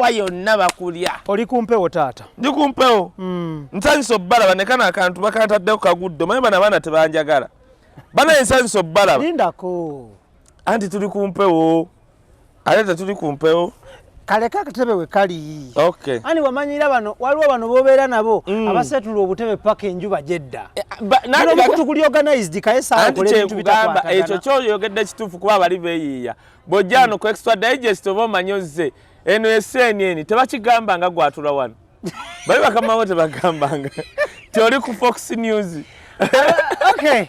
Essaawa yonna bakulya. Oli ku mpewo, taata. Ndi ku mpewo. Nsanyusa obbalaba ne kano akantu bakantaddeko kagudde. Omanyi bano abaana tebanjagala banaye, nsanyusa obbalaba. Lindako. Anti tuli ku mpewo, ate tetuli ku mpewo. Kaleka akatebe we kali. Okay. Ani wamanyira bano, waliwo bano bobeera nabo abaseetula obutebe paka enjuba gyedda. Guno omukutu guli organized, kaye saawa Anti okola ebintu kyenkugamba ekyo. bitakwatagana. Kyoyogedde kituufu, kuba bali beeyiiya. Bw'ojja wano ku Extra Digest oba omanyi ozze eno eseeni tebakigamba nga gwatula wano, bali bakamawo tebagambanga ti oli ku Fox News. Okay,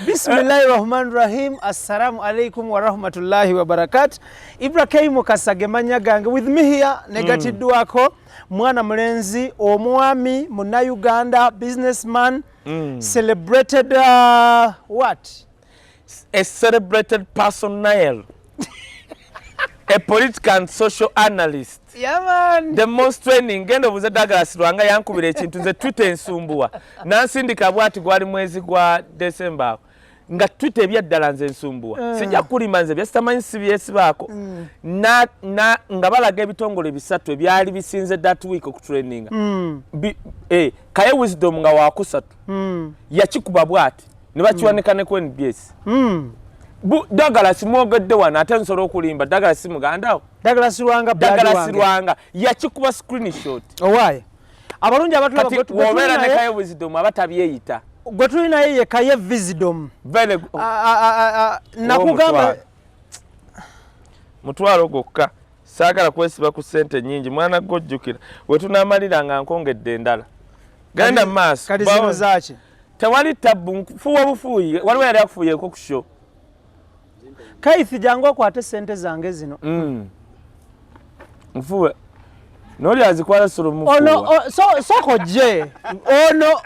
bismillahi rahmani rahim, assalamu alaikum warahmatullahi wabarakatu. Ibrahim Mukasa manya gange. With me here negatiddwako mwana mulenzi, omwami Munnayuganda, businessman, celebrated what? A celebrated personnel, a political and social analyst. Yeah, man. The most training. Genda obuze Douglas Lwanga, yankubira ekintu. Nze Twitter ensumbuwa, nansindika bwati, gwali mwezi gwa December awo nga Twitter ebyaddala nze nsumbuwa. Sijja kulima, nze byesitamanyi sibyesibaako. Na nga balaga ebitongole bisatu ebyali bisinze that week okutraininga. Kaye Wisdom nga wakusatu. Yakikuba bwati ne bakiwanika ne ku NBS. Douglas mwogedde wano, ate nsobola okulimba, Douglas si mugandawo? Douglas Lwanga blood Douglas wange. Lwanga yakikuba screenshot. Owaaye abalungi abatulaba, Kati wobeera ne Kaye Wisdom aba tabyeyita. Gwe tuli naye ye Kaye Wisdom. Very good. Nakugamba. Mutwalo gwokka, saagala kwesiba ku ssente nnyingi. Mwana gwojjukira we tunaamalira nga nkongedde endala. Genda mu maaso. Kati zino zaaki? Tewali tabbu, fuuwa bufuuyi. Waliwo yali akufuuyeko ku show. Kaithi, jangu okwate sente zange zino. Nfuwe noli azikwala solo. Ono Mufuuwa. Sooka ojje ono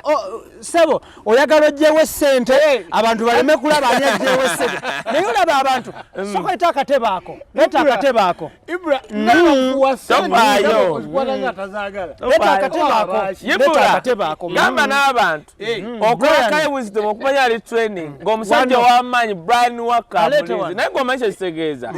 sebo, oyagala ojjewo essente abantu baleme kulaba ani ajjewo essente, naye olaba abantu. Sooka leeta akatebe ako, leeta akatebe ako. Ibra, nakuwa sente. Tofaayo. Ozikwata nga tazaagala. Leeta akatebe ako, leeta Yibula. akatebe ako. Gamba n'abantu okola. Brian. Kaye Wisdom okumanya ali training ng'omusajja ow'amaanyi Brian Waka Aleete mulinzi. wano. Naye ng'omanyi kyekitegeeza.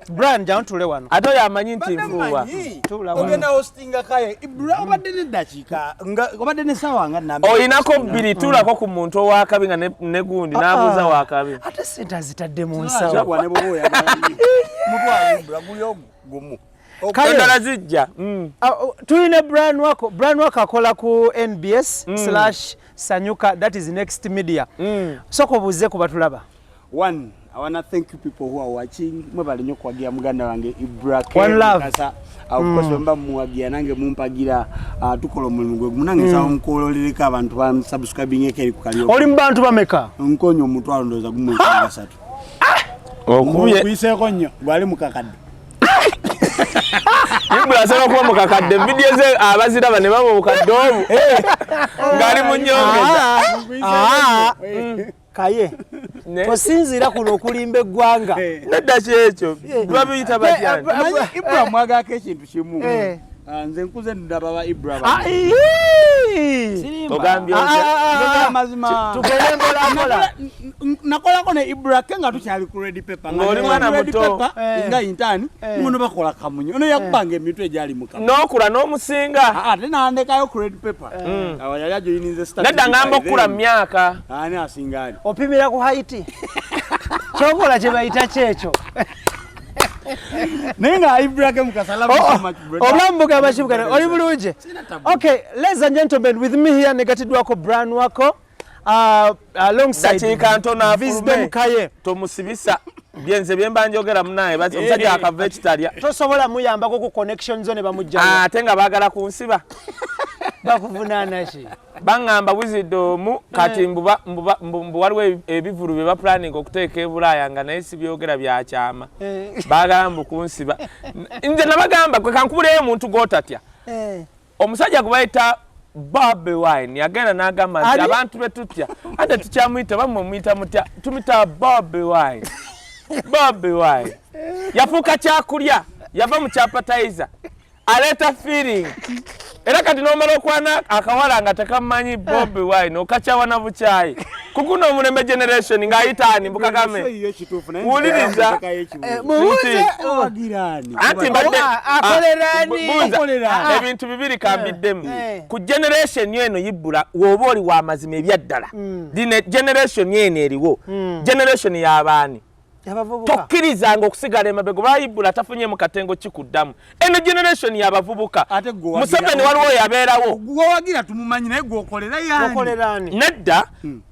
Brian, jangu tule wano. Ate oyo amanyi nti nfuuwa. Tuula wano. Ogenda hostinga Kaye Ibra, obadde neddakiika nga obadde nesaawa nga namba. Oyinako bbiri, tuulako ku muntu owakabi nga ne gundi n'abuuza wakabi. Ate sente azitadde mu nsawo. Kyakuwa ne bwoba oyagala mutwalo, Ibra, guli gumu. Kale. Endala zijja. Tulina Brian Wako. Brian Wako akola ku NBS slash Sanyuka, that is Next Media. Sooka obuuze ku batulaba. One, I wanna thank you people who are watching. Mwebale nnyo kuwagira muganda wange Ibra K. One love. Mukasa. Of course, bwe muwagira nange mumpagira, tukola omulimu gwe gumu. Nange nsaba mukoololereko abantu ba subscribing eri ku kalyo. Oli mu bantu bameka? Nkonya 300 ndowooza 13. Okubye. Kuyiseeko nnyo gwali mukakadde. Ibula asobola okuba mukakadde, vidiyo ze abaziraba ne baba obukadde obu ng'ali mu nyongeza. Ah, Kaye, tosinziira kuno okulimba eggwanga. Nedda, kyekyo babiyita batya? Manyi Ibra mwagako ekintu kimu. Ah, nze nkuze ndaba ba Ibra Ah, bano. ii! Sirimba. Ogambye Ah, otya? ah, ah, Njogera ah. mazima. Tugende mpola mpola. Nakolako ne Ibra ke nga tukyali ku Red Pepper. Nga Ng'oli ndi mwana ku Red muto. Pepper, nga intern, ngono bakola kamunye. Ono yakubanga emitwe egyali mu kamunye. N'okula n'omusinga. Ah, ate n'andekayo ku Red Pepper. Awo yali ajoyininze Star Nedda, TV ngamba by okukula then. mu myaka. Ani asinga ani? Opimira ku height, kyokola kye bayita kyekyo. Naye nga Ibra K Mukasa, love you so much, brother. Obulamu bugamba kibugana, oli bulungi. Sina tabu. Okay, ladies and gentlemen, with me here negatiddwako Brian Wako alongside Dakiika ntono Wisdom afulume. Kaye. Tomusibisa byenze byemba njogera munaye, omusajja akava ekitalya. Tosobola muyambako ku connection zo ne bamugjayo. Ate nga baagala kunsiba. Bakuvunaana ki? Baŋŋamba Wisdom kati mbu waliwo ebivulu bye bapulaninga okuteeka e Bulaaya, nga naye sibyogera, byakyama. Baagala mbu kunsiba. Nze nabagamba gwe kankubuleyo omuntu gw'otatya. Omusajja gwe bayita Bobi Wine yagenda n'agamba nti Ani? abantu be tutya, ate tukyamuyita, bamwe muyita mutya? Tumita Bobi Wine. Bobi Wine yafuuka kyakulya, yava mu kyapatayiza, aleeta feeling. Era kati nomala okwana akawala nga tekamanyi Bobi Wine, okakyawa na bukyayi. Kuguno omulembe generation ng'ayita ani mbukagame. Eyo kituufu, naye Wuliriza. nteekayo ekibuuzo. Mubuuze. Owagira ani? Anti mbadde Akolera ani? Buuza. Akolera ani? Ebintu bibiri kambiddemu. Eh. Ku generation eno yibbula w'oba oli wa mazima ebyaddala. Dine generation eno eriwo. Generation y'abaani. Abavubuka. Tokkirizanga okusigala emabega bayibbula tafunyemu katengo kikuddamu. Eno generation y'abavubuka. Ate gwe wagira- Museveni waliwo yabeerawo. Gwowagira tumumanyi, naye gwokolera yani? Okolera ani? Nedda,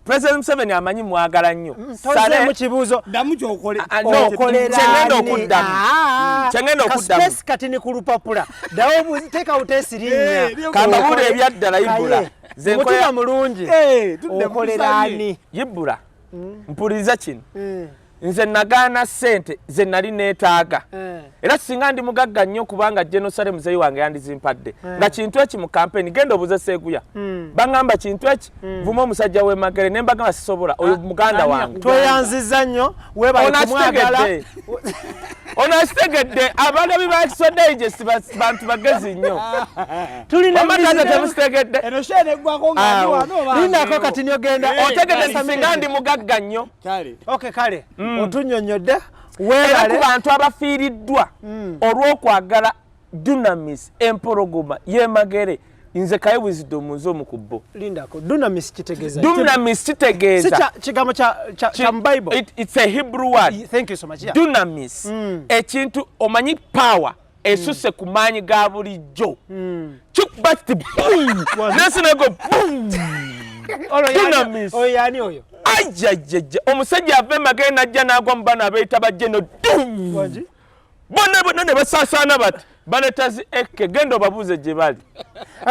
President Museveni amanyi mwagala nnyo. Tozeemu kibuuzo. Ddamu kyokole. Ah, no. Okolera Kyengenda ani? okuddamu. Ah, Kyengenda okuddamu. ka space kati ni ku lupapula. Ddawo teeka buteesi linnya. Eh, lyo- Kambabuulire ebyaddala yibbula. Kaye. Nze Omutima nkolera mulungi. Eh, tudde Okolera mutusabye. ani? Yibbula. Mpuliriza kino. Nze nagaana ssente ze nali neetaaga. Era singa ndi mugagga nnyo, kubanga General Saleh muzeeyi wange yandizimpadde. Nga kintu eki mu kampeni, genda obuze Seeguya. Baŋŋamba kintu eki, vuma omusajja w'e Magere, ne mbagamba sisobola, oyo muganda ani wange. Tweyanziza nnyo, weebale Ono kumwagala. akitegedde. Ono akitegedde, abalabi ba Kiso Digest bantu bagezi nnyo. Tulina Wamma taata business- temukitegedde. Eno shene eggwako nga ndi Awo. wano oba Lindako nzeewo? kati nyogenda. Otegedde nti singa ndi mugagga nnyo. Kale. Okay, kale otunnyonnyodde. Era ku Weebale. bantu abafiiriddwa olw'okwagala dunamis empologoma y'emagere, nze Kaye Wisdom nze omu ku bo. Lindako, dunamis kitegeeza ki? Dunamis Si kitegeeza kigambo kya mu Bible. It's a Hebrew word. Thank you so much. Yeah. Dunamis, ekintu omanyi power esusse ku maanyi ga bulijjo, kikuba kiti boom, nensi nego boom. Olwo Dunamis. Oyo yani oyo? Ajajjaja, omusajja ava emagere najja n'agwa mu bano abeeyita bajjeno dum. Wangi? Bonna bonna ne basaasaana bati baleeta zi eke, genda obabuuze gye bali.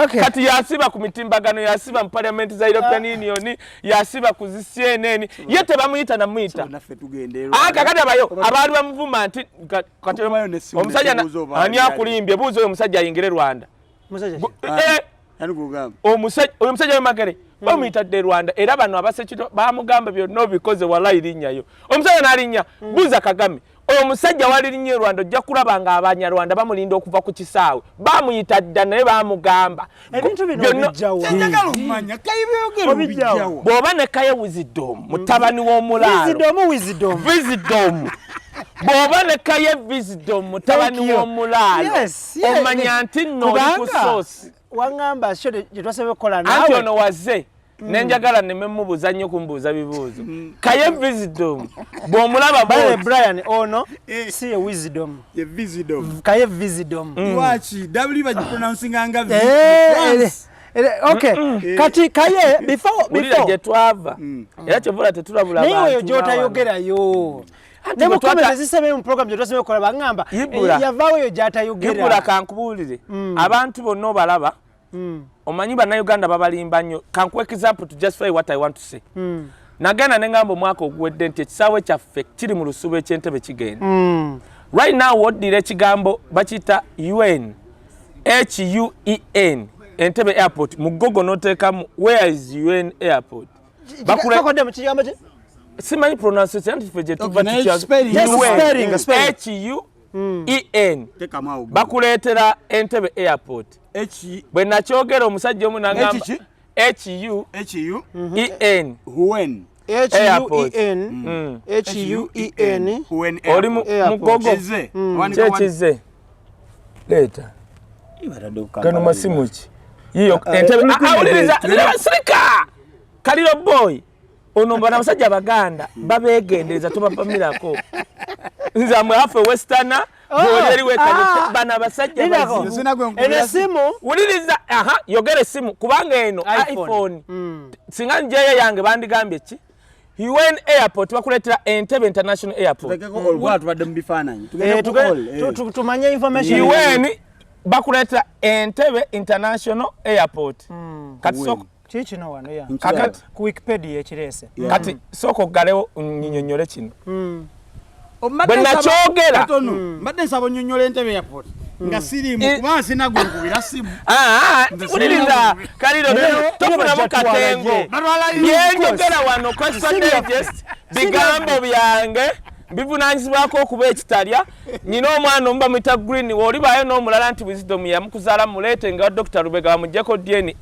Okay. Kati yasiba ku mitimbagano, yasiba mu parliament za European Union, yasiba ku zi CNN, ye tebamuyita namuyita. Naffe tugenda e Ah, kakati abayo abaali bamuvuma nti kati Okubayo n'essimu omusajja nekibuuza oba ani ali akulimbye, buuza oyo omusajja ayingire Rwanda. Musajja ki? Eh, Ani gw'ogamba? omusajja oyo, omusajja w'emagere bamuyita dde Rwanda, era bano abasekito bamugamba byonna obikoze, walayi linnyayo omusajja n'alinnya. Buuza Kagame oyo omusajja walirinnya e Rwanda, ojja kulaba nga Abanyarwanda bamulinda okuva ku kisaawe. Bamuyita dda naye bamugamba Ebintu bino obijjawa? Kyenjagala okumanya, kayibyogera Obijjawa. obijjawa? Bw'oba ne Kaye Wisdom mutabani w'omulaalo. Wisdom, wisdom. Wisdom, bw'oba ne Kaye Wisdom mutabani Thank you. w'omulaalo, Yes. omanya nti nno oli ku Kubanga source. waŋŋamba sho gye twasabye okukola Anti naawe. ono waze nenjagala neme mubuuza nnyo kumbuuza bibuuzo. Kaye Wisdom bw'omulaba By the way, bw'oti, Brian ono Eh. si ye wisdom. Ye Wisdom. Kaye Wisdom. Lwaki W bagipronouncinga nga V? Eh, France. okay. Kati Kaye before wulira before gye twava, era kyovula tetulabula naye oyo bantu. gy'otayogerayo. Anti Ne bwe mu comment ezisembeyo mu program gye twasabye okukola baŋŋamba Ibula. yavaawo eyo gy'atayogera. Ibula, kankubuulire, abantu bonna obalaba, omanyi Bannayuganda babalimba nnyo. Kankuwa example to justify what I want to say. Nagenda ne ngamba omwaka oguwedde nti ekisaawe kyaffe kiri mu lusuubo eky'Entebe kigenda. Right now woddira ekigambo bakiyita un HUEN Entebe Airport mu Google n'oteekamu "where is UN airport", Sokodde mu kigambo ki? Simanyi pronunciation, anti ffe gye tuva Okay, naye tukya- spelling. Yes, UN, spelling, spelling. HUEN. Teekamu awo. Bakuleetera Entebe Airport. H Bwe nakyogera omusajja omu nagamba H ki? HU H U EN Huen. Airport. H-U-E-N. H-U-E-N. Huen. Oli mu Airport. Google. Eze. Kyekize leeta gano masimu ki yiyo Entebe. Tuli ku Ah, ah, wuliriza. debate. Sirika kaliro boy ono, bano abasajja abaganda babeegendereza, tobapamirako. Nze amwe hafe westerner, bw'oli eri wekanye ah. bano abasajja Lindako. bazibu. Sina gwe Eno nkubira. esimu Wuliriza, aha, yogera essimu kubanga eno iPhone. iPhone singa njeyo yange bandigambye ki UN airport, bakuleetera Entebe International Airport. Tutekeko all, tubadde mu bifaananyi. Eh, Tugende ku all, eh. tumanye information. UN bakuleetera Entebe International Airport. Kati sooka Kiki kino wano ya? Kakati Ku Wikipedia ekireese. Kati sooka oggalewo nyinyonnyole kino. Mbadde Bwe nakyogera. Katono. Mbadde nsaba onnyonnyola Entebe Airport nga siriimu, kuba sina gwe nkubira simu. Ah, ah, Nze wuliriza sirina. Kaliro, tofunamu bajja katengo. twala Byenjogera wano Question Digest, bigambo byange. Mbivunanyizibwako okuba ekitalya. Nyina omwana omu bamuyita Green, woolibaayo n'omulala nti Wisdom yamukuzaala, muleete nga Dr. Lubega bamugyeko DNA,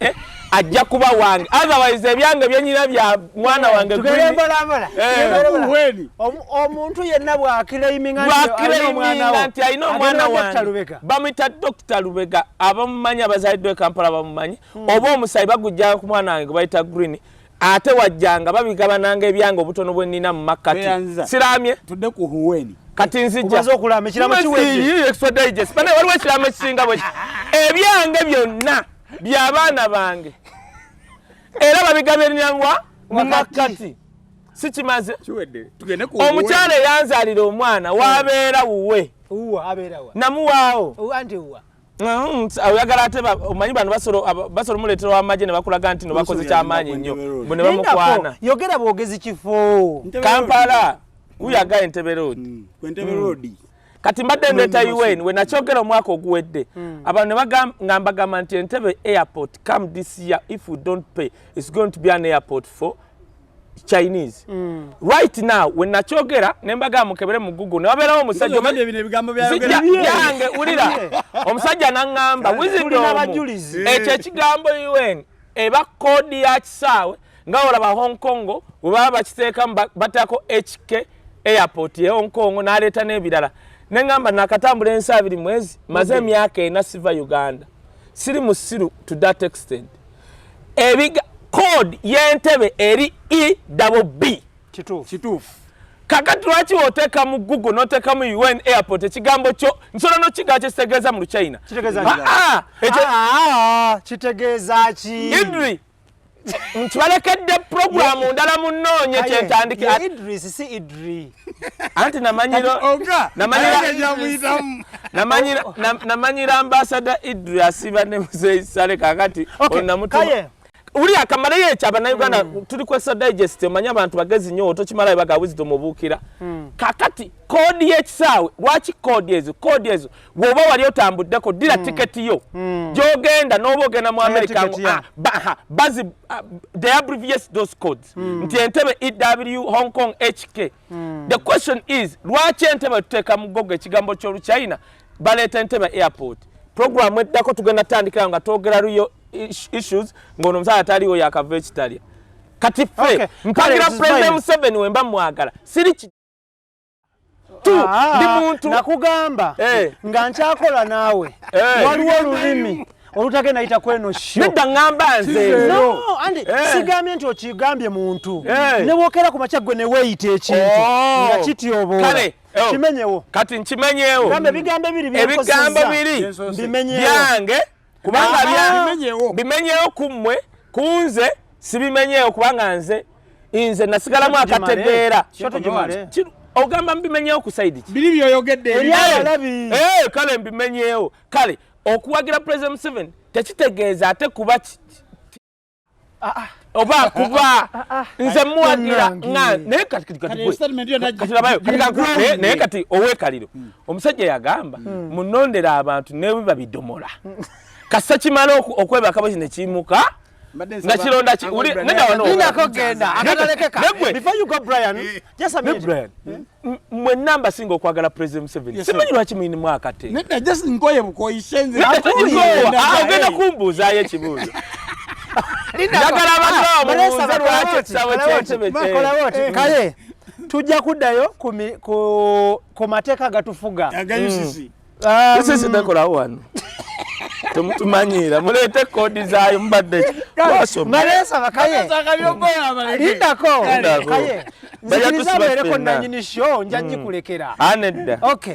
ajja kuba wange. Otherwise ebyange byenyina bya mwana wange Tugende Green. mpola mpola. Eh. Omuntu yenna bw'aclaiminga nti alina omwana wo, bw'aclaiminga nti alina omwana agenda Dr. wange, Lubega. bamuyita Dr. Lubega, abamumanyi abazaliddwa e Kampala bamumanyi, oba omusayi bagujja ku mwana wange gwe bayita Green, ate wajjanga babigabananga ebyange obutono bwe nnina mu makkati. Tweyanziza. Siramye. Tudde ku huweni. Kati nzijja. Omaze okulama, ekiramo kiwedde. Extra Digest. Bane, waliwo ekiramo ekisinga bwe ebyange byonna by'abaana bange, era babigabirwa mu makkati. Sikimaze. Kiwedde, tugende ku Omukyala eyanzaalira omwana wabeera wuwe. Uwa abeera wa? Namuwaawo. Uwa anti uwa. Oyagala ate omanyi bano basobola omuleetera w'amagye ne bakulaga nti no bakoze kyamaanyi nnyo mbu ne bamukwana. Lindako, yogera bwogezi kifo. Kampala wuyaga Entebbe Road. Ku Entebbe Road. Kati mbadde ndeeta UN. We nakyogera omwaka oguwedde, abantu ne nga mbagamba nti Entebbe Airport, come this year, if we don't pay, it's going to be an airport for Chinese. Right now we nakyogera ne mbagamba mukebere mu Google ne wabeerawo omusajja. Ogambye bino ebigambo Nzijja byayogera. byange, wulira, omusajja n'aŋŋamba Tulina Wisdom, abajulizi. ekyo ekigambo UN eba code ya kisaawe, nga olaba Hong Kong bwe baba bakiteekamu bateekako HK Airport ye Hong Kong, n'aleeta n'ebirala. Neŋŋamba nakatambula ensi 20 mwezi, maze emyaka 4 siva Uganda, siri musiru to that extent. Ebiga code y'Entebe eri E double B. Kituufu. Kituufu. Kakati lwaki woteeka mu Google n'oteekamu UN Airport, ekigambo kyo nsobola n'okigaa kyekitegeeza mu Luchina? Kitegeeza ki? Ah, ah, Ah, kitegeeza ki? Idri, nkibalekedde puroguramu ndala munoonye kyentandike. Ye Idris si Idri. Anti namanyiro Oga Namanyira- namanyira namanyira ambassador Idri asiba ne Muzeyi Sale. Kakati Okay, onamutuma Kaye. uli akamalayo ekyo. Abannayuganda tuli ku Extra Digest, omanyi abantu bagezi nnyo, otokimalayo baga Wisdom obuukira. Kakati code y'ekisaawe, lwaki code ezo bw'oba wali otambuddeko ddira tiketi yo gy'ogenda n'oba ogenda mu America Ticket, ngo, yeah. ah, bazi they abbreviate those codes nti Entebe EW, Hong Kong HK. The question is, lwaki Entebe tuteeka mu Google ekigambo ky'Oluchina baleeta Entebe Airport? Program eddako tugenda tandikira nga twogera real issues, ng'ono omusajja taliwo, yakava ekitalya. Kati ffe mpagira Kale, President fine. Museveni wemba mwagala, siri tu Ah, ndi muntu. Nakugamba nga nkyakola naawe, waliwo olulimi olutagenda yita kweno show. Nedda, ŋŋamba nze. No, andi sigambye nti okigambye muntu. Ne wokera ku makya gwe ne weeyita ekintu Oh. nga kityoboola. Kale, oh. Kimenyewo. Kati nkimenyeewo. Gambe ebigambo ebiri Ebigambo byenkozesa. biri Mbimenyewo. byange kubanga Ah. Bimenyewo. bimenyeewo ku mmwe, ku nze sibimenyeewo kubanga nze nasigalamu akategeera. Kyo tugimale. Ogamba mbimenyeewo ku side ki? Biri byoyogedde. Eri abalabi. Eh, kale mbimenyeewo. Kale okuwagira President Museveni tekitegeeza ate kuba oba kuba nze muwagira Bannange. nga naye kati Statement yonna kati labayo, kati naye kati oweekaliro omusajja yagamba munondera abantu nebiba bidomola kasita kimala okwebaka bwe kino kiyimuka nga kironda nedda wano. Lindako genda akatalekeka. Negwe. Before you go, Brian, just a Ne minute. Brian, mwenna mbasinga okwagala President Museveni. Yes, Simanyi lwaki muyinimu akate. Nedda, just nkoye bukoyise nze. Nedda, togikoowa. Nedda, Ah, ogenda kumbuuzaayo ekibuuzo. Njagala abantu abo mubuuze lwaki ekisaawe ky'Entebe Kola bwoti. Kale tujja kuddayo ku mateeka agatufuga. Aga UCC. Sisi tekolawo wano, temutumanyiira, muleete code zaayo mubadde ki? Twasoma. Maleesa Kaye. Lindako. Lindako. Kaye. Bajja Nzikiriza tusiba mbeereko ffenna. nannyini show, nja gikulekera. Ah, nedda. Okay.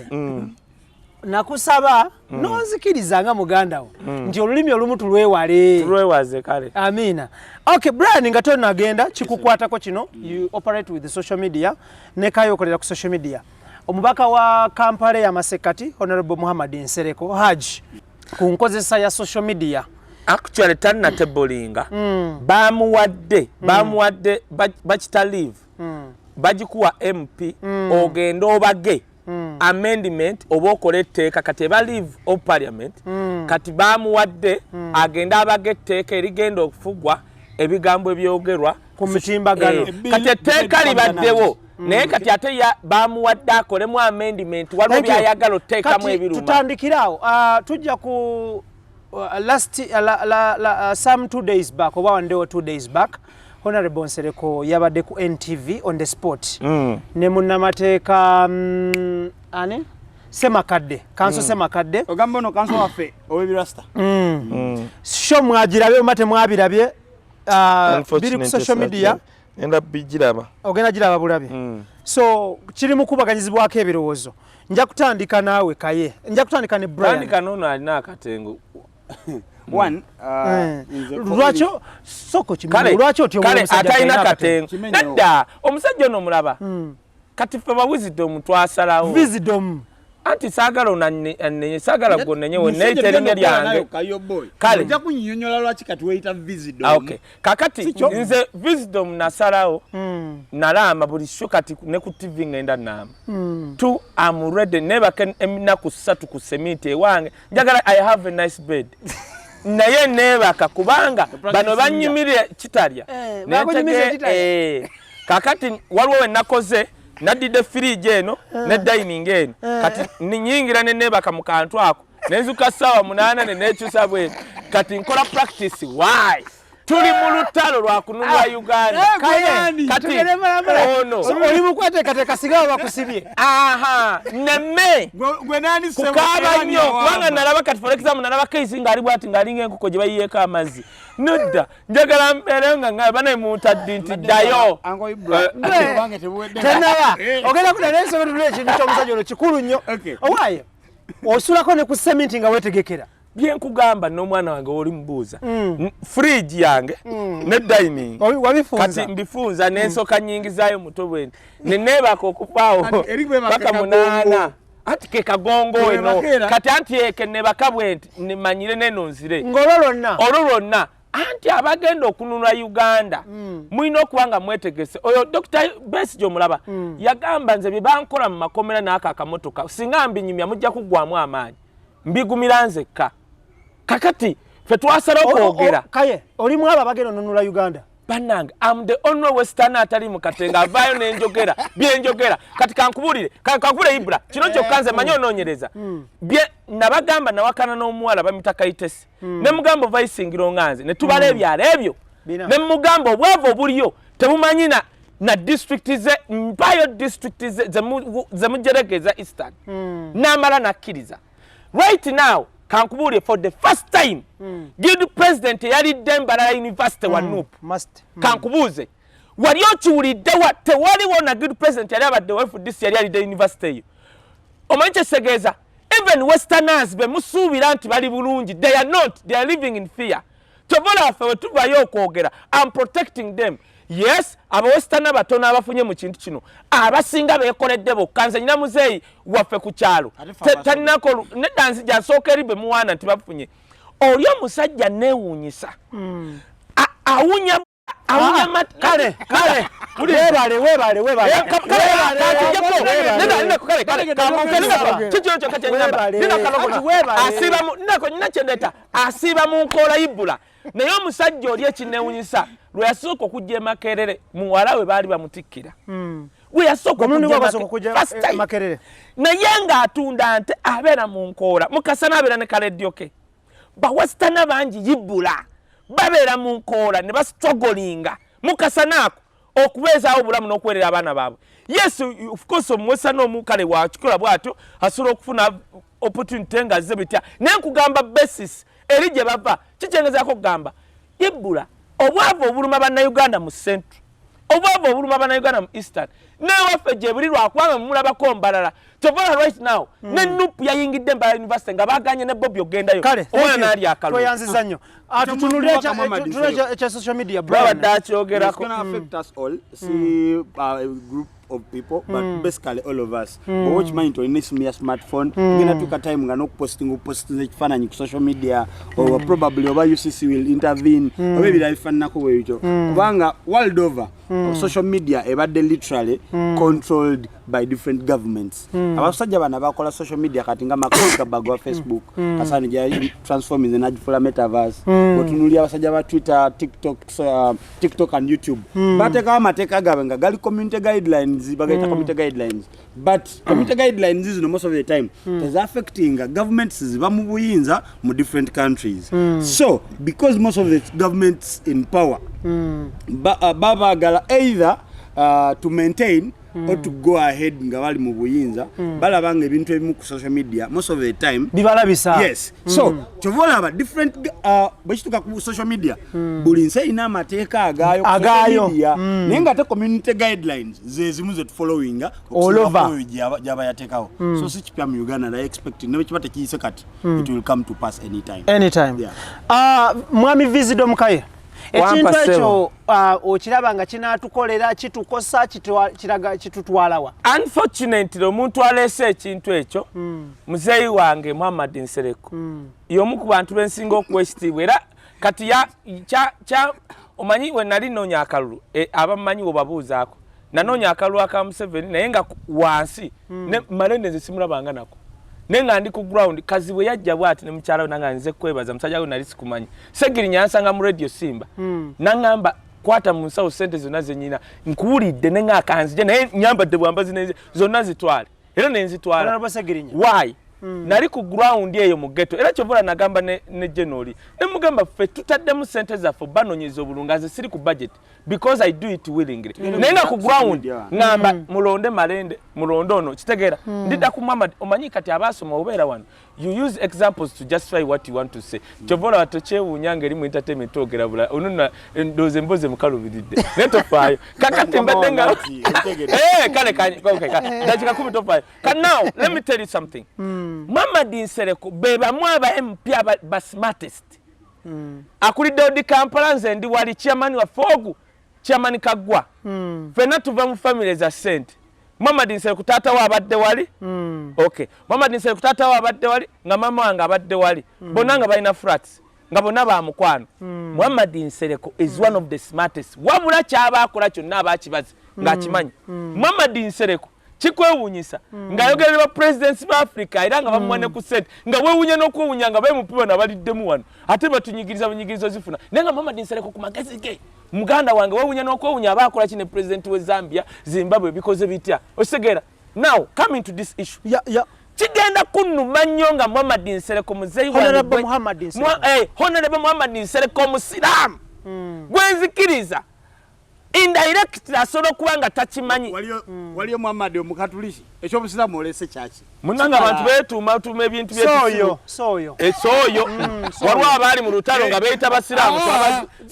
Nakusaba nonzikiriza nga muganda wo nti olulimi olumu tulwewale. Tulwewaze, kale. Amina. Okay, Brian, nga tonagenda, kikukwatako kino. You operate with the social media ne Kayo okolera ku social media. Omubaka wa Kampala y'amasekkati, Honorable Muhammad Nsereko Haj, ku nkozesa ya social media. Actually tannatablinga, bamuwadde bakita leave, bagikuwa MP ogende obage amendment oba okola etteeka. Kati eba leave of parliament. Kati bamuwadde agende abaga etteeka erigenda okufugwa ebigambo ebyogerwa ku mitimbagano. Eh, kati etteeka libaddewo. Naye kati ate bamuwadde akolemu amendment, waliwo Thank you. byayagala oteekamu Kati ebiruma. Tutandikire awo. Tujja ku last la, la, la, some 2 days back oba one day or 2 days back, Honorable Nsereko yabadde ku NTV On The Spot ne munnamateeka ani, Semakadde, Counsel Semakadde. Ogamba ono counsel waffe ow'ebirasta. Show mwagirabye oba temwabirabye? Biri ku social media. Enda bigiraba. Ogenda giraba bulabi. So kiri mu kubaganyizibwako ebirowoozo. Nja kutandika naawe Kaye, nja kutandika ne Brian. Tandika noono alina akatengo. One, Lwaki soko Kale kimenye? Lwaki otyo? Kale atalina katengo. Kimenyewo. Nedda, omusajja ono omulaba kati ffe ba Wisdom twasalawo. Wisdom. Anti saagala onanenye, saagala gwonenyewe neyita erinnya lyange. Kale. Ojja kunnyonnyola lwaki kati weeyita Wisdom. Ah, okay, kakati Sikyo? nze Wisdom nasalawo nalaama buli show. Kati ne ku TV ngenda naama. Two, am ready nebaka ennaku 3 ku seminti ewange. Njagala, I have a nice bed, naye neebaka kubanga bano banyumirira kitalya. Eh, bakunyumiza kitalya. Eh, kakati waliwo we nakoze, naddidde firiji eno ne dining eno. Kati nyingira ne neebaka mu kantu ako, nenzuka ssaawa 8 ne neekyusa bweti. Kati nkola practice. Why? Tuli mu lutalo lwa kununula Uganda. Kaye, Kati tugende mbalambala. ono So, oli mu kweteekateeka singa bakusibye. Aha, neme Gwe nani? Kukaaba nnyo kubanga nalaba kati, for example, nalaba case ng'ali bwati ng'alinga enkoko gye bayiyeeko amazzi. Nedda, njagala mbeere nga nga banaye muntaddi nti ddayo. Tenaba ogenda kuda naye nsonga tutule ekintu ky'omusajja ono kikulu nnyo. Okay. Owaaye osulako ne ku seminti nga weetegekera. Byenkugamba n'omwana wange oli mubuuza, fridge yange ne dining Wabifunza. Kati mbifunza n'ensooka nyingizaayo muto bwe nti neneebaka okuvaawo Anti eri bwebaka paka kagongo. 8, anti ke kagongo eno. Bwebaka era. Kati anti eke nebaka bwe nti nemanyire neno nzire. Ng'olwo lwonna. Olwo lwonna. Anti abagenda okununula Uganda mulina okuba nga mwetegese. Oyo Dr Besigye omulaba yagamba, nze bye bankola mu makomera n'ako akamotoka, singa mbinyumya mujja kuggwamu amaanyi, mbigumira nzekka. Kakati fe twasalawo kwogera. Kaye, oli mu abo abagenda onunula Uganda? Bannange, am the only western atali mu katenga avaayo nenjogera byenjogera. Kati kankubuulire, kankubuulire Ibra, kino kyokka nze manyi onoonyereza bye nabagamba. Nawakana n'omuwala bamita Kaitesi, ne mugamba ova Isingiro nga nze ne tubala ebyalo ebyo. Bina. Ne mugamba obwavu obuliyo tebumanyi na district ze mpayo, district ze mujeregeza Eastern. N'amala nakkiriza. Right now kankubuulire, for the first time guild president eyalidde Mbarara University wa NUP. Must. Kankubuuze, wali okiwuliddewa? Tewaliwo na guild president yali abadde wa FDC yali alidde university eyo. Omanyi kyekitegeeza? Even westerners be musuubira nti bali bulungi, they are not, they are living in fear. Kyova ffe we tuvayo okwogera, am protecting them. Yes, abawesterner batono abafunye mu kintu kino, abasinga beekoledde bokka. Nze nyina muzeeyi waffe ku kyalo. Ate ffe abasoga. Talinako nedda, nzija nsooka eri be muwaana nti bafunye. Oli omusajja neewuunyisa, awunya awunya Kale kale, webale webale webale. Eh, Webale. Asiiba mu nkoola ibula, naye omusajja oli ekinewunyisa lwe yasooka okujja emakerere, muwala we baali bamutikkira, we yasooka Omulundi okujja gwasooka okujja first time. Makerere. Naye ng'atunda nte, abeera mu nkoola mukasana, abeera ne kaledyo ke. Bawesitana bangi yibula babeera mu nkoola ne bastrugglinga mukasana ako okubeezaawo obulamu n'okuweerera abaana baabwe. Yes, of course, omuwesana omukale wakikola bw'atyo asobola okufuna opportunity nga azze bitya, naye nkugamba basis eri gye bava. Kikyengezaako okugamba ibula obwavu obuluma bannayuganda mu Central, obwavu obuluma bannayuganda mu Eastern newaffe gye buli, lwakubanga mumulabako Mbalala. Tovola right now ne NUP yayingidde Mbalala University nga baganye ne Bobi ogendayo. Kale. Omwana naali akalulu. Tweyanziza nnyo. Ah, tutunulire Muhammad tunulire ekya social media, Brian. Babadde akyogerako. It's gonna affect us all. See, a group of people, but basically all of us. Bw'oba okimanyi nti olina esimu ya smartphone, ogenda tuuka time nga n'okupostinga opostinza ekifaananyi ku social media, or probably oba UCC will intervene oba ebirala bifaananako bwe bityo, kubanga world over social media ebadde literally controlled by different governments. Abasajja bano abakola social media kati nga Mark Zuckerberg wa Facebook, kasani gya transforming n'agifuula metaverse, otunuulira abasajja ba Twitter, TikTok, TikTok and YouTube, bateekawo amateeka gaabwe nga gali community guidelines, bagayita community guidelines, but community guidelines zino most of the time tezaffectinga governments ziba mu buyinza mu different countries. So because most of the governments in power babaagala either to maintain or to go ahead nga bali mu buyinza, balaba nga ebintu ebimu ku social media most of the time bibalabisa. Yes, so kyova olaba different bwe kituuka ku social media, buli nsi erina amateeka agaayo ku social Agaayo. media, naye nga ate community guidelines ze zimu ze tufollowinga All over. gyaba yateekawo. So si kipya mu Uganda, and I expect ne bwe kiba tekiyise kati, it will come to pass anytime. Anytime. Yeah. Mwami Visido Mukaye, Wampa ekintu ssebo. ekyo okiraba nga kinaatukolera, kitukosa, kiraga kitutwalawa? Unfortunately, omuntu aleese ekintu ekyo, muzeeyi wange Muhammad Nsereko, y'omu ku bantu bensinga okuwa ekitiibwa. Era kati ya kya omanyi we nali noonya akalulu, abamanyi webabuuzaako, nanoonya akalulu aka Museveni, naye nga wansi ne Malende nze simulabanga nako, naye nga ndi ku ground. Kazibwe yajja bwati ne mukyala we, nanga nze kwebaza musajja we nali sikumanyi. Segirinya yansanga mu Radio Simba, naŋŋamba, "Kwata mu nsawo sente zonna zenyina, nkuwulidde." Ne ngaakanzije, naye nyambadde bwambazi zonna zitwale, era nenzitwala. Honorable Segirinya. Why? Nali ku ground eyo mu ghetto, era kyovula nagamba ne genoli, nemugamba, "Ffe tutaddemu sente zaffe banonyeza obulungi, nze siri ku budget because I do it willingly." Naye nga ku ground ŋŋamba, "Mulonde Malende, mulonde ono." Kitegeera ndidda ku Muhammad. Omanyi kati abaasoma obeera wano, you use examples to justify what you want to say. Kyova olaba tokyewuunya nga eri mu entertainment twogera bulala. Onona ndowooza emboozi emukalubiridde, naye tofaayo. Kakati mbadde nga kale okay, dakika 10, tofaayo. Ka now let me tell you something. Muhammad Nsereko be bamu aba MP ba smartest akulidde Old Kampala. Nze ndi wali chairman waffe ogu, chairman Kaggwa, ffenna tuva mu family za ssente. Muhammad Nsereko taata we abadde wali. Okay, Muhammad Nsereko taata we abadde wali, nga mama wange abadde wali, bonna nga balina flats, nga bonna bamukwano. Muhammad Nsereko is one of the smartest, wabula kyaba akola kyonna aba akibazi ng'akimanyi. Muhammad Nsereko kikwewuunyisa ng'ayogera ne ba presidents ba Africa, era nga bamuwa ne ku ssente, nga weewuunya n'okwewuunya nga bemupi bano abaliddemu wano ate batunyigiriza bunyigirizo zifuna, naye nga Muhammad Nsereko ku magezi ge, muganda wange, weewuunya n'okwewuunya aba akola ki ne president we Zambia, Zimbabwe, bikoze bitya? Okitegeera? Now coming to this issue, kigenda kunnuma nnyo nga Muhammad Nsereko muzeeyi wange Honorable Muhammad Nsereko. Honorable Muhammad Nsereko omusiraamu gwenzikiriza, indirectly asobola okuba nga takimanyi. Waliyo Muhammad omukatuliki. Ekyobusiraamu olese kyaki? Munange, abantu beetuuma tuuma ebintu. Sooyo sooyo. Esooyo waliwo abaali mu lutalo nga beeyita basiraamu.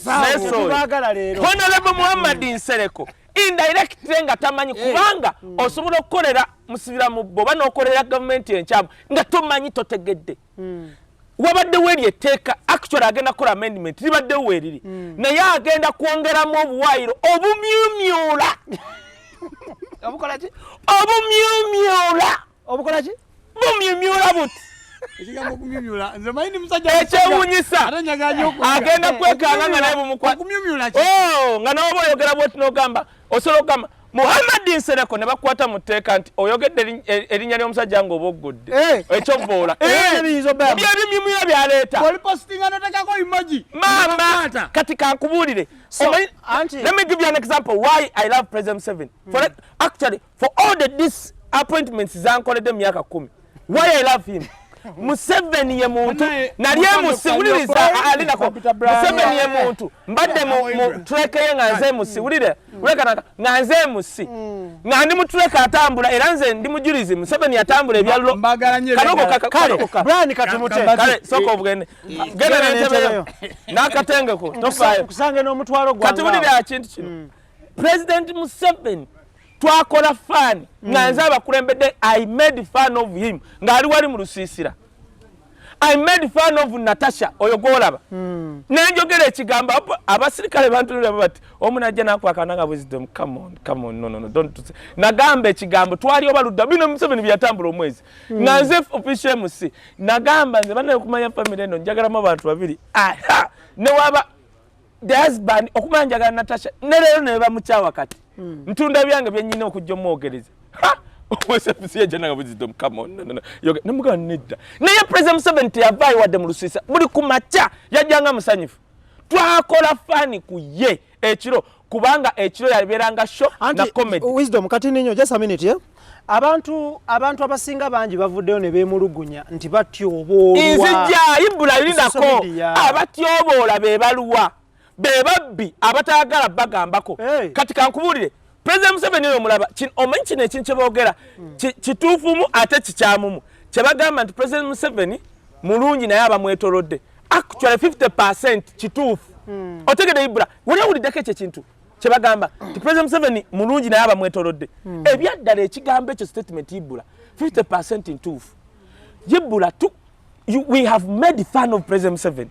Naye sooyo. Tubaagala leero. Honorable Muhammad Nsereko indirectly nga tamanyi, kubanga osobola okukolera musibira mu bo oba n'okolera gavumenti enkyamu nga tomanyi, totegedde. Wabaddewo eri etteeka, actually agenda kukola amendment, libaddewo weeriri, naye agenda kwongeramu obuwaayiro obumyumyula. Obukola ki? Obumyumyula. Obukola ki? Bumyumyula buti. Ekigambo okumyumyula nze manyi ndi musajja. Ekyewuunyisa, Ate njagala nnyo okuyiga. agenda kwekanga nga naye bumukwa Okumyumyula ki? Oh, nga nawe oba oyogera bwoti n'ogamba, osobola okugamba Muhammad Nsereko ne bakukwata mu tteeka nti oyogedde erinnya ly'omusajja ng'oba oggudde. Ekyovvoola. Biyinza obba- Byebimyumyula byaleeta. Olipositinga notekako emoji. Maama, kati kankubuulire. So, Let me give you an example why I love President Museveni. Actually, for all the disappointments zankoledde mu myaka 10, why I love him, Museveni ye muntu Banaye, nali emusi wuliriza alinako. Computer Brian. Museveni ye muntu mbadde mu truck ye nga nze emusi, wulire wulekanaka, nga nze emusi, nga ndi mu truck atambula, era nze ndi mujulizi. Museveni yatambula ebyallo. Mbagala nnyo. Kanoko Ebyagala. Kale kanoko Brian, katumute. Kale sooka obugende, genda n'entebe yo n'akatengeko, tofaayo. Kusange n'omutwalo gwange. Kati wulira kintu kino, President Museveni twakola fun nga nze abakulembedde. I made fun of him ng'ali wali mu lusiisira. I made fun of Natasha oyo gwolaba, nenjogera ekigambo, abasirikale bantunulira bati, omu najja nakwakana nga, "Wisdom, come on, come on, no, no, no, don't do." Nagamba ekigambo, twali oba ludda bino Museveni byatambula omwezi nga nze official MC, nagamba, "Nze banaye okumanya family eno njagalamu abantu babiri." Aha! Newaba The husband okumanya njagala Natasha ne leero ne bamukyawa kati. Ntunda byange bye nnyina okujja omwogereza. Namugamba nedda. Naye President Museveni teyavaayo wadde mu lusiisa, buli ku makya yajjanga musanyufu. Twakola fun ku ye ekiro, kubanga ekiro yabeeranga show na comedy. Wisdom, kati ninyo, just a minute, yeah? Abantu abasinga bangi bavuddeyo ne beemulugunya nti batyoboolwa. Nzija Ibula lindako. Social media. Abatyoboola be baluwa, be babbi abatayagala bagambako. Hey. Kati kankubuulire, President Museveni oyo omulaba, omanyi kino ekintu kye boogera kituufumu ate kikyamumu, kye bagamba nti President Museveni mulungi naye abamwetolodde. Actually 50% kituufu. Otegedde Ibula, wali owuliddeko ekyo ekintu kye bagamba nti President Museveni mulungi naye abamwetolodde? Ebyaddala ekigambo ekyo, statement, Ibula, 50% ntuufu. Ibula, we have made fun of President Museveni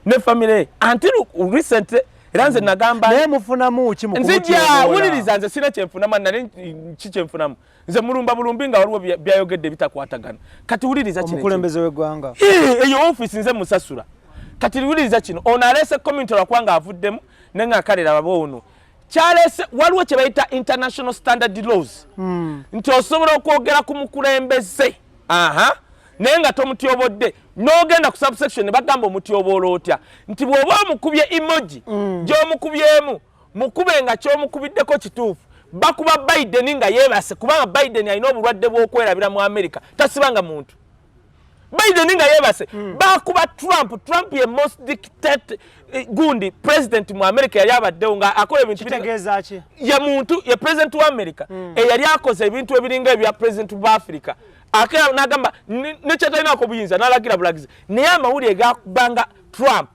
ne family ye until recently. Era nze nagamba Naye mufunamu ki mu nzija kumutyoboola? Wuliriza, nze sina kyenfunamu, nali ki kyenfunamu? Nze mulumba bulumbi nga waliwo byayogedde bitakwatagana. Kati wuliriza kino. Omukulembeze w'eggwanga. Eyo ofiisi nze musasula. Kati wuliriza kino, ono aleese community lwakubanga avuddemu naye nga kalera baba ono kyaleese, waliwo kye bayita international standard laws nti osobola okwogera ku mukulembeze, aha, naye nga tomutyobodde. N'ogenda ku subsection ne bagamba omutyoboola otya, nti bw'oba omukubye emoji gy'omukubyemu, mukube nga kyomukubiddeko kituufu. Bakuba Biden nga yeebase, kubanga Biden alina obulwadde bw'okwerabira mu America, tasibanga muntu. Biden nga yeebase. Bakuba Trump. Trump ye most dictate gundi president mu America yali abaddewo nga akola ebintu Kitegeeza ki? Ye muntu ye president wa America eyali akoze ebintu ebiringa ebya president wa Africa. Akera n'agamba nekyatalinako buyinza, n'alagira bulagizi, naye amawulire gakubanga Trump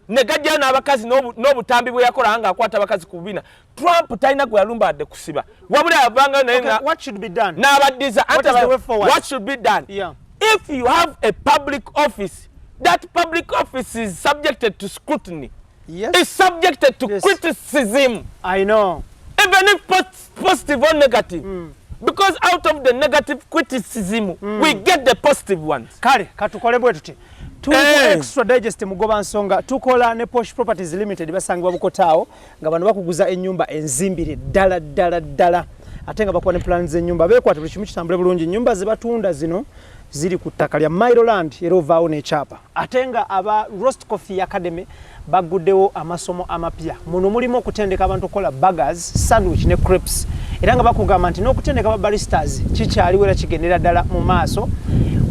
ne gajjayo n'abakazi n'obutambi bwe yakola nga akwata abakazi ku bubina. Trump talina gwe yalumba adde kusiba, wabula yavangayo naye Okay, what should be done? N'abaddiza. What is the way forward? What should be done? Yeah. If you have a public office, that public office is subjected to scrutiny, is subjected to criticism, I know. Even if positive or negative, because out of the negative criticism we get the positive ones. Kale katukole bwe tuti. Tuli ku Extra Digest mugoba nsonga, tukola ne Posh Properties Limited, basangibwa Bukotaawo, nga bano bakuguza ennyumba enzimbire ddala ddala ddala, ate nga bakuwa ne plans z'ennyumba, beekwata buli kimu kitambule bulungi. Ennyumba ze batunda zino ziri ku ttaka lya Mailoland, era ovaawo n'ekyapa. Ate nga aba Roast Coffee Academy baguddewo amasomo amapya. Muno mulimu okutendeka abantu okukola burgers, sandwich ne crepes, era nga bakugamba nti n'okutendeka ba baristas kikyaliwo era kigendera ddala mu maaso.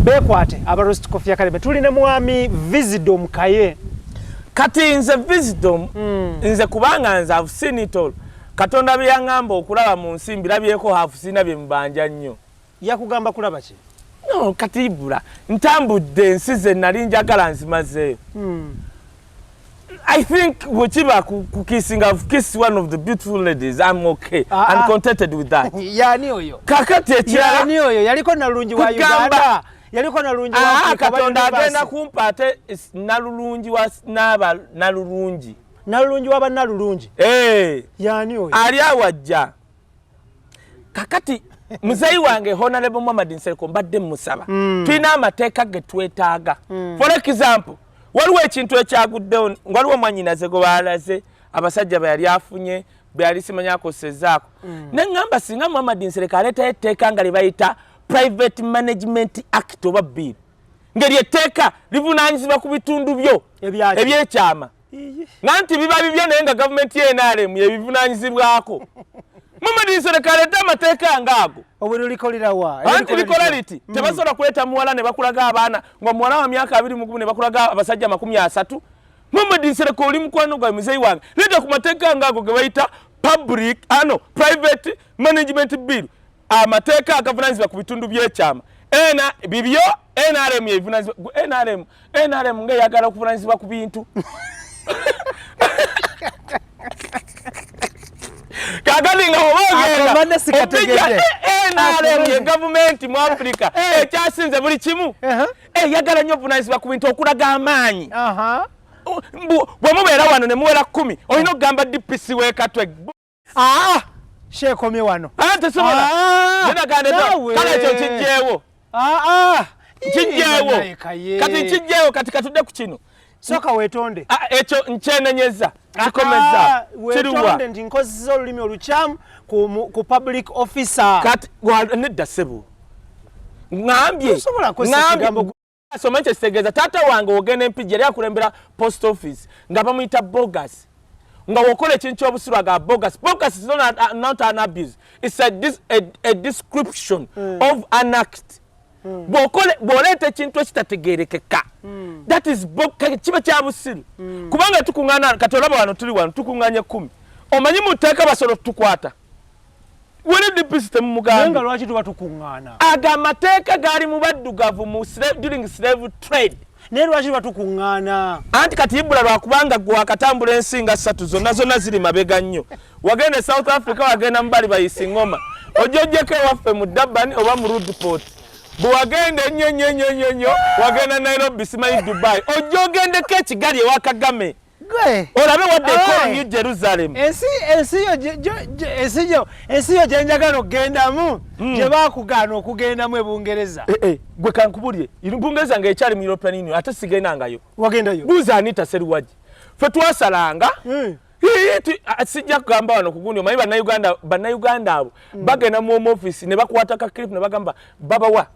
Beekwate aba Roast Coffee Academy. Tuli ne mwami Wisdom Kaye. Kati nze Wisdom, nze kubanga nze have seen it all. Katonda bye yaŋŋamba okulaba mu nsi mbirabyeko half, sirina bye mubanja nnyo. Yakugamba kulaba ki? No, kati Ibula, ntambudde ensi ze nali njagala nzimazeeyo. I think bwekiba kukissinga, I've kissed one of the beautiful ladies. I'm okay Ah, and ah. contented with that. Yani oyo? Kakati ekirala, Yani oyo yaliko nalungi wa Kugamba- Uganda, yaliko nalungi wa Africa, wa Katonda university. agenda kumpa ate nalulungi wa naaba nalulungi. Nalulungi wa bannalulungi? Eh, Yani oyo? Ali awajja. Kakati muzeeyi wange Honorable Muhammad Nsereko, mbadde musaba, tulina amateeka ge twetaaga. For example, waliwo ekintu ekyaguddewo, waliwo mwanyinaze gwe baalaze abasajja be yali afunye, bwe yali simanyi akosezaako, neŋŋamba singa Muhammad Nsereko aleetayo etteeka nga lye bayita Private Management Act oba bill, ngeri etteeka livunaanyizibwa ku bitundu byo Ebyaki? ebyekyama, nga nti biba bibyo naye nga gavumenti ye NRM yebivunaanyizibwako. Muhammad Nsereko aleeta amateeka ngaago. Obwe likolerawa? Anti likola liti, tebasobola kuleeta muwala ne bakulaga abaana nga muwala wa myaka 21 ne bakulaga abasajja 30. Muhammad Nsereko, oli mukwano gwawe, muzeeyi wange, leeta ku mateeka ngaago ge bayita public ano private management bill, amateeka agavunanyizibwa ku bitundu by'ekyama ena bibyo NRM yevunanyizibwa. NRM, NRM nga eyagala okuvunanyizibwa ku bintu. Kakati nga oba Akomadde sikategedde. NRM ye gavumenti mu Africa ekyasinze buli kimu, eyagala nnyo obuvunanyizibwa ku bintu okulaga amaanyi. Mbu bwe mubeera wano ne muwera 10, olina okugamba DPC w'ekatwe. Ah, sheekomye wano. Tesobola. Ah, naawe. Kale ekyo nkijjeewo. Ah, ah. Nkijjeewo. Ii, banaye Kaye. Kati nkijjeewo. Kati katudde ku kino. Soka wetonde. Ah, ekyo nkyenenyeza kikomeza kiriwa. Wetonde nti nkozesa olulimi olukyamu ku public officer. Kati nedda ssebo, ŋambye Tosobola kukozesa ekigambo. Soma kyekitegeeza. Taata wange ogenda Empigi yali akulembera post office nga bamuyita Bogus, nga wokola ekintu kyobusiru aga bogus. Bogus is not an abuse, it's a description of an act. Bw'oleeta ekintu ekitategerekeka, that is kiba kya busiru, kubanga tukuŋŋaana. Kati olaba wano tuli wano tukuŋŋaanye 10, omanyi mu tteeka basobola otukwata wali DPC. Naye nga Temumugambye. Lwaki tuba tukuŋŋaana? Ago amateeka gaali mu baddugavu mu during slave trade. Naye lwaki tuba tukuŋŋaana? Anti kati ibula lwakubanga gwe wakatambula ensi nga ssatu, zonna zonna ziri mabega nnyo. Wagenda e South Africa, wagenda mu bali bayisa eŋŋoma, ojja ojjeko ewaffe mu Durban oba mu Roodepoort. Bwe wagenda ennyo ennyo ennyo ennyo ennyo, wagenda Nairobi, simanyi Dubai, ojja ogendeko ekigali ewa Kagame. Gwe olabe wadde Aye. call New Jerusalem. Ensi yo gye njagala okugendamu, gye baakugaana okugendamu e Bungereza. Eh, eh, gwe kankubulye, Bungereza ng'ekyali mu European Union, ate sigendangayo. Wagendayo? Buuza Anita Seruwagi, ffe twasalanga. Sijja kugamba wano kugundi. Omanyi bannayuganda abo bagenda mu Home Office ne bakwata ka clip ne bagamba babawa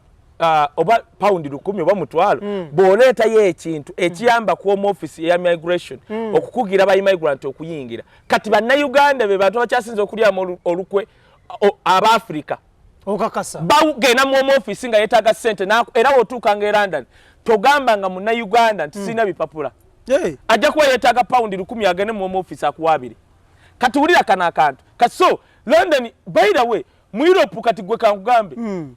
oba pawundi 1000 oba 500, bw'oleetayo ekintu ekiyamba ku Home Office eya migration okukugira ba immigrant okuyingira. Kati bannayuganda be bantu abakyasinza okulyamu olukwe Abaafrika. Okakasa? Bagenda mu Home Office nga yeetaaga ssente, era wotuukanga e London togamba nga munnayuganda nti sirina bipapula. Ajja kuba yeetaaga pawundi 1000 agende mu Home Office akuwaabire. Kati wulira kano akantu kati. So London, by the way, mu Europe, kati gwe kankugambe,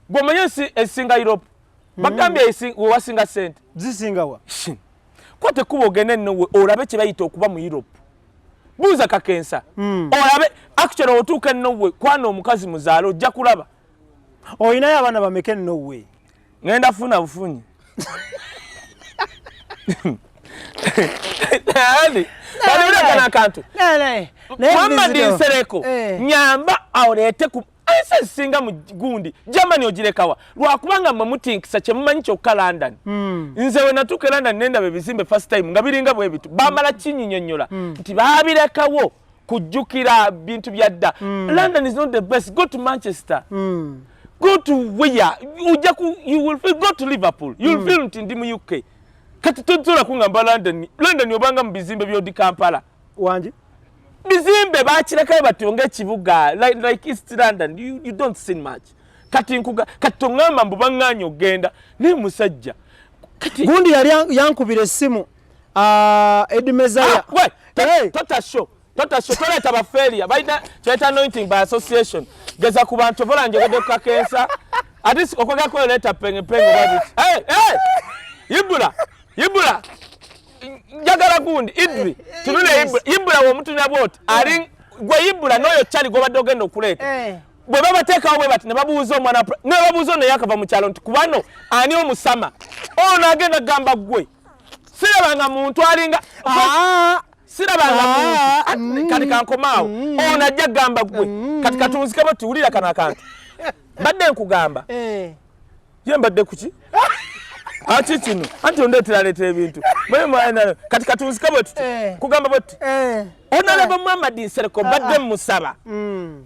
gwe omanye ensi esinga Europe, bagambye wewasinga sente. Zisingawa? Kwata ekkuba ogende nnowe olabe kye bayita okuba mu Europe. Buuza kakensa olabe. Actually otuuka ennowe, kwana omukazi muzaale, ojja kulaba. Olinayo abaana bameka ennowe? Ngenda funa bufunyi. Kati wulira kano akantu. Muhammad Nsereko, nyamba oleete ku ensi ezisinga mu gundi. Germany ogirekawa? Lwakubanga mmwe mutinkisa kyemumanyi kyokka London. Nze we natuuka e London nendaba ebizimbe first time nga biringa bwe bitu, bamala kinyinyonnyola nti baabirekawo kujjukira bintu bya dda. London is not the best. Go to Manchester, go to where ojja ku, you will feel, go to Liverpool, you will feel nti ndi mu UK. Kati tosobola kungamba London. London obanga mu bizimbe by'odi Kampala. Wangi? Bizimbe bakirekayo batyo ng'ekibuga, like East London. You don't see much. Kati nkuga kati toŋŋamba mbu baŋŋaanye okugenda naye musajja kati. Gundi yali yankubira essimu, Edi Mezaya. Ah, we tota show, tota show, toleeta bafailure. Balina kyeta anointing by association. Geza ku bantu obola njogedde ku kakensa ate okwegako oleeta pengepenge oba biki. Hey, hey! Ibula, Ibula, njagala gundi Idri tunule. Ibula, Ibula womutunira bwoti ali gwe Ibula n'oyo kyali gwobadde ogenda okuleeta. Bwe babateekawo bwe bati ne babuuza omwana ne babuuza ono yakava mu kyalo nti kubano ani omusama, ono agenda kugamba gwe sirabanga muntu alinga sirabanga muntu. Kati kankomaawo, ono ajja kugamba gwe. Kati katunzike bwe tuwulira kano akantu mbadde nkugamba. Ye mbadde kuki ati kino anti ondeeteraleetera ebintu. Kati katunzike bwe tuti kugamba bwe tuti. Honorable Muhammad Nsereko, mbadde musaba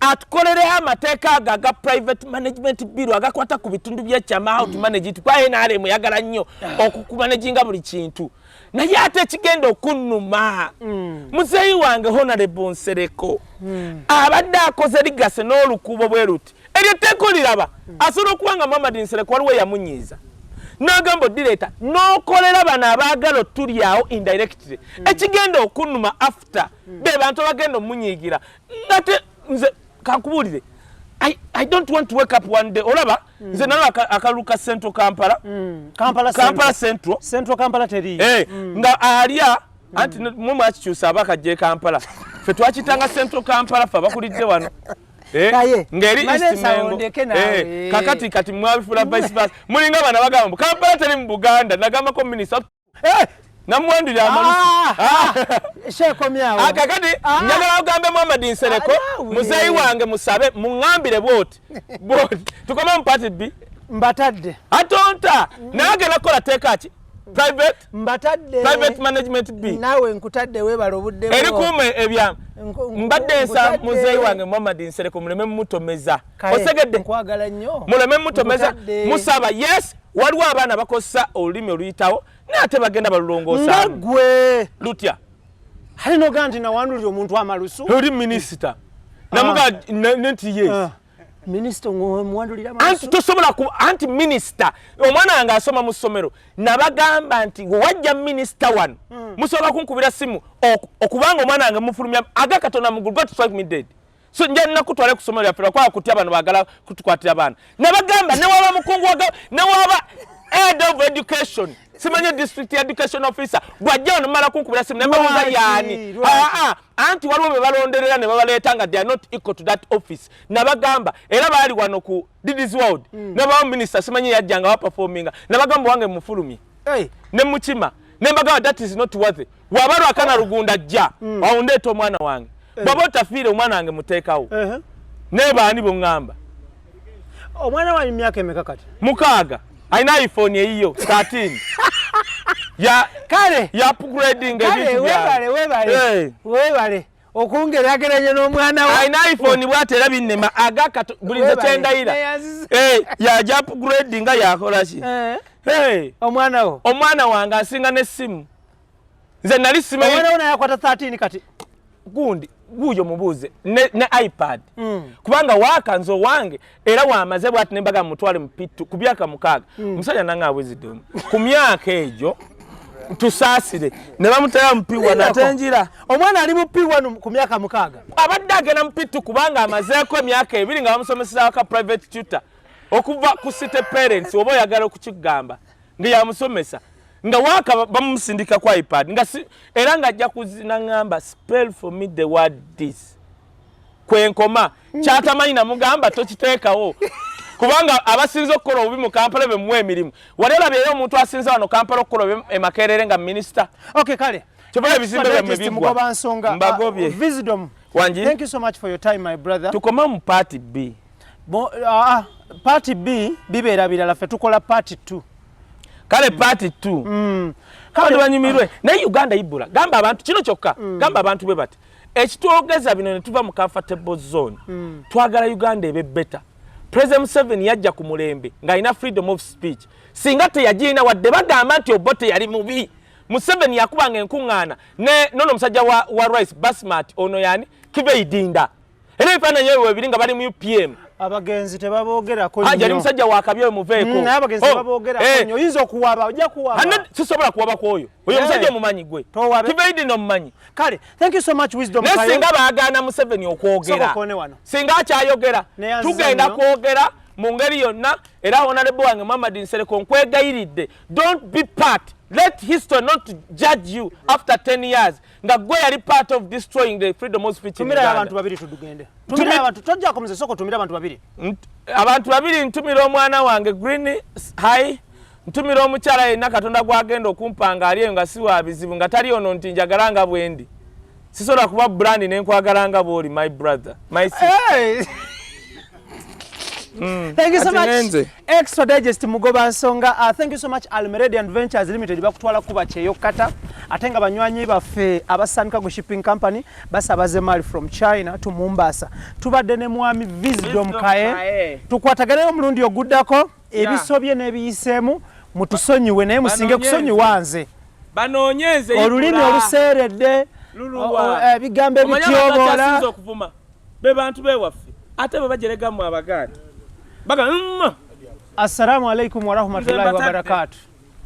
atukolereyo amateeka ago aga private management bill agakwata ku bitundu by'ekyama, how to manage it, kuba NRM eyagala nnyo okukumanaginga buli kintu. Naye ate ekigenda okunnuma, muzeeyi wange Honorable Nsereko abadde akoze ligase n'olukuubo bwe luti, eryo etteeka oliraba. Asobola okuba nga Muhammad Nsereko waliwo eyamunyiiza n'agamba odireeta n'okolera bano abaagala otulyawo indirectly. Ekigenda okunnuma, after be bantu abagenda omunyiigira ngate nze kankubuulire, I don't want to wake up one day olaba nze nalaba akalulu ka Central Kampala. Kampala. Kampala Central. Central Kampala teri. Eh, nga alya anti mwe mwakikyusa abakajja e Kampala, ffe twakitanga Central Kampala, ffe abakulidde wano. Eh, ngeri East Mengo. Eh, kakati kati mwabifula vice versa, mulinga bana bagamba mbu Kampala teri mu Buganda. Nagambako minisita namuwandulira amalusu. Shekomyawo. Kakati njagala ogambe Muhammad Nsereko, muzeeyi wange, musabe muŋŋambire bwoti bwoti, tukome mu part B. Mbatadde. Atonta naye agenda kukola teeka ki? Private Mbatadde. Private management B. Naawe nkutadde, weebale obudde bwo. Erikuuma ebyama. Mbadde nsa Nkutadde. Muzeeyi wange Muhammad Nsereko, muleme mumutomeza. Kale, Osegedde? nkwagala nnyo. Muleme mutomeza. Nkutadde. Musaba, yes, waliwo abaana bakozesa olulimi oluyitawo, naye ate bagenda Nga balulongoosaamu. ggwe Lutya? Ali nogaa nti nawandulira omuntu amalusu. Oli minisita namuga nti yes. Ah, minisita omuwandulira Anti amalusu. tosobola ku anti minisita, omwana wange asoma mu ssomero, nabagamba nti wewajja minisita wano, musobola kunkubira simu okubanga omwana wange mufulumya aga Katonda mugulu, God strike me dead. So nja nakutwale ku ssomero lyaffe lwakwaba kutya bano baagala kutukwatira abaana. Nabagamba newaba mukungu waga, newaba head of education, simanye district education officer, bwajja wano mala kunkubira simu nembabuuza Lwaki? yaani. Lwaki? Ah, ah, anti waliwo be balonderera ne babaleeta nga they are not equal to that office. Nabagamba era baali wano ku Didis World, nabawo minisita simanyi yajja nga baperforminga, nabagamba wange mufulumye. Hey, Ne mukima nembagamba that is not worthy. Waba lwakana Rugunda jja awo ndeeta omwana wange, bwaba otafiire omwana wange muteekawo. Nebaani boŋŋamba? Omwana wange myaka emeka kati? 6, alina iPhone eyiyo 13 ya Kale. ya upgrading Kale, ebintu webale, byabwe. webale. Hey. Webale okungeraageranya n'omwana wo. Alina iPhone bwate era binnema agakato buli nze Webale. kyendayira. Neyanziza. Eh, yaja upgrading nga yakola ki? Hey, Omwana wo. Omwana wange asinga n'essimu, nze nali simanyi. Omwana wo naye akwata 13 kati? Gundi guuyo mubuuze ne iPad, kubanga waaka nze owange era wamaze bwati nembaga mutwale mu P2 ku myaka 6. Omusajja nange wisdom ku myaka egyo tusaasire ne bamutera mu P1 ate njira. Omwana ali mu P1 ku myaka 6? Abadde agenda mu P2 kubanga amazeeko emyaka 2 nga bamusomeseza waka private tutor okuva ku City Parents, oba oyagala okukigamba nga yamusomesa, nga waaka bamusindika ku iPad nga si, era ng'ajja kuzina ŋŋamba spell for me the word this, kwenkoma kyatamanyi namugamba tokiteekawo, kubanga abasinze okukola obubi mu Kampala bemuwa emirimu. Wali olabyeyo omuntu asinze wano Kampala okukola obubi e Makerere nga minisita? Okay, kale. Kyova ebizimbe byammwe Digest biggwa. Mugoba nsonga. Mbagobye. Wisdom. Wangi? Thank you so much for your time, my brother. Tukome mu part B. Part B bibeera birala, ffe tukola part 2. Kale, part 2. Abantu banyumirwe naye Uganda ibula. Gamba abantu kino kyokka, gamba abantu bwe bati ekitwogeza bino ne tuva mu comfortable zone. Twagala Uganda ebe better. President Museveni yajja ku mulembe ng'alina freedom of speech. Singa teyagirina, wadde bagamba nti Obote yali mubi, Museveni yakubanga enkuŋŋaana ne nono omusajja wa rice basmati ono yani Kiveidinda, era ebifaananyi ebyo webiri nga bali mu UPM. Abagenzi tebaboogerako Haji ali nnyo. musajja wa kabi oyo, muveeko. Naye abagenzi Oh, tebaboogerako nnyo, oyinza okuwaba, ojja kuwaba. Sisobola kuwaba ku oyo oyo omusajja omumanyi gwe? Towabe. Kiveidinda omumanyi? Kale, thank you so much, Wisdom Naye Kaye. singa baagaana Museveni okwogera, Sooka okoone wano. singa akyayogera, Neyanziza tugenda nnyo. kwogera mu ngeri yonna. Era honorable wange Muhammad Nsereko, nkwegayiridde, don't be part, let history not judge you after 10 years nga gwe yali part of destroying the freedom of speech in Tumira Uganda. abantu babiri tudugende. Tumira abantu, tojjako muze, soko tumira abantu babiri. Abantu babiri, ntumira omwana wange Green High, ntumira omukyala yenna Katonda gwagenda okumpanga ali eyo nga si wa bizibu, nga tali ono nti njagala nga bwendi, sisobola kuba brand nenkwagala nga bwoli, my brother, my sister. Hey! Thank you so Ati much. ngenze. Extra Digest Mugoba Nsonga. Thank you so much Almeredian Ventures Limited, bakutwala kuba kyeyo kata, ate nga banywanyi baffe aba Sun Cargo Shipping Company basabaze mali from China to Mombasa. Tubadde ne mwami Wisdom Wisdom Kaye. Kaye. Tukwatagane omulundi oguddako, ebisobye n'ebiyiseemu mutusonyiwe, naye musinge Banoonyeze. kusonyiwa nze. Banoonyeze. Olulimi oluseeredde, Luluwa. ebigambo Omanyi abantu ebityoboola. akyasinze okuvuma be bantu bewaffe, ate bwe bajeregamu Abaganda baga Assalamu alaikum warahmatullahi Nze mbatadde. wabarakatuh.